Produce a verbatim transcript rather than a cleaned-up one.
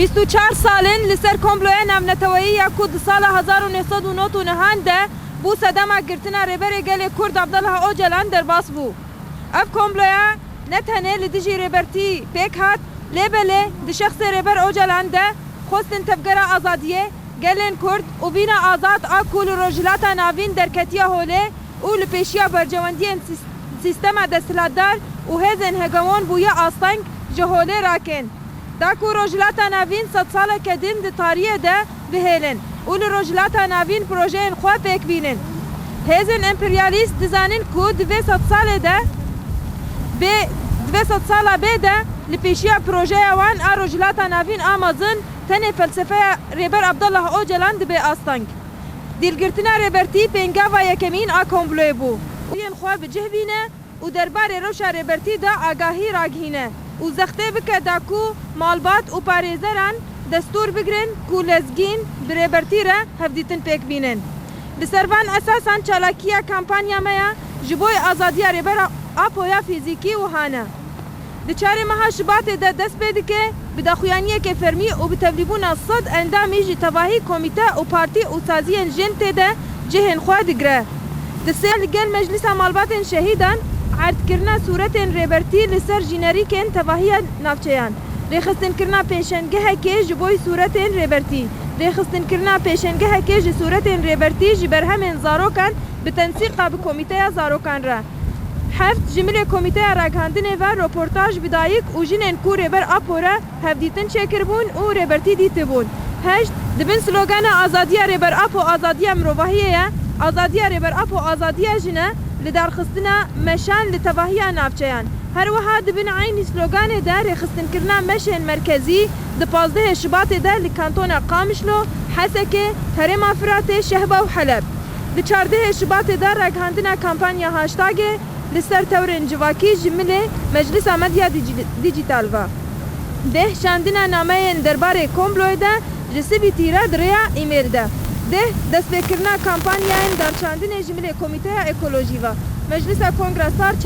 Bîst û çar sal in li ser komploya navneteweyî ya ku di sala hezar û neh sed û nod û nehan de bû sedema girtina Rêberê Gelê Kurd Abdullah Ocalan derbas bû. Ev komploya ne tenê li dijî Rêbertî pêk hat, lê belê di şexsê Rêber Ocalan de xwestin tevgera azadiyê gelên Kurd û vîna azad a ku li Rojhilata Navîn derketiye holê û li pêşiya berjewendiyên sîs-, sîstema desthilatdar û hêzên hegemon bûye asteng, ji holê rakên. Da ku Rojhilata Navîn sedsaleke din di tariyê de bihêlin û li Rojhilata Navîn projeyên xwe pêk bînin. Hêzên emperyalîst dizanin ku di vê sedsalê de bê, di vê sedsala bê de li pêşiya projeya wan a Rojhilata Navîn a mezin tenê felsefeya Rêber Abdullah Ocalan dibe asteng. Dîlgirtina Rêbertî pêngava yekemîn a komployê bû. Yên xwe bi cih bîne û derbarê rewşa Rêbertî de agahî ragihîne û zextê bike da ku malbat û parêzeran destûr bigrin ku lezgîn bi Rêbertî re hevdîtin pêk bînin. Li ser van esasan çalakiya kampanya me ya ji bo azadiya Rêber Apo ya fîzîkî wiha ne. Di çarê meha Şibatê de dest pê dike, bi daxuyaniyeke fermî û bi tevlîbûna sed endamî ji tevahî komîte û partî û saziyên jin tê de cihên xwe digre. Di sê li gel Meclisa Malbatên Şehîdan erdkirina sûretên Rêbertî li ser jînerîkên tevahiya navçeyan, rêxistinkirina pêşengehekê ji bo sûretên Rêbertî, rêxistinkirina pêşengehekê ji sûretên Rêbertî ji berhemên zarokan bi tensîqa bi Komîteya Zarokan re. Heft, ji milê Komîteya Ragihandinê ve roportaj bi dayik û jinên ku Rêber Apo re hevdîtin çêkiribûn û Rêbertî dîtibûn. Heşt, di bin slogana Azadiya Rêber Apo azadiya mirovahiyê ye, Azadiya Rêber Apo azadiya jin e, lidarxistina meşan li tevahiya navçeyan. Her wiha di bin eynî sloganê de rêxistinkirina meşên merkezî di pazdehê Şibatê de li kantona Qamişlo, Hesekê, Herêma Firatê, Şehba û Heleb. Di çardehê Şibatê de ragihandina kampanya hashtagê li ser tewrên civakî ji milê Meclisa Medya Dîci-, Dîjîtal ve. Deh, şandina nameyên derbarê komployê de ji sibîtî re di rêya e-mail de. Deh, destpêkirina kampanyayên darçandinê ji milê Komîteya Ekolojî ve. Meclisa Kongra Sar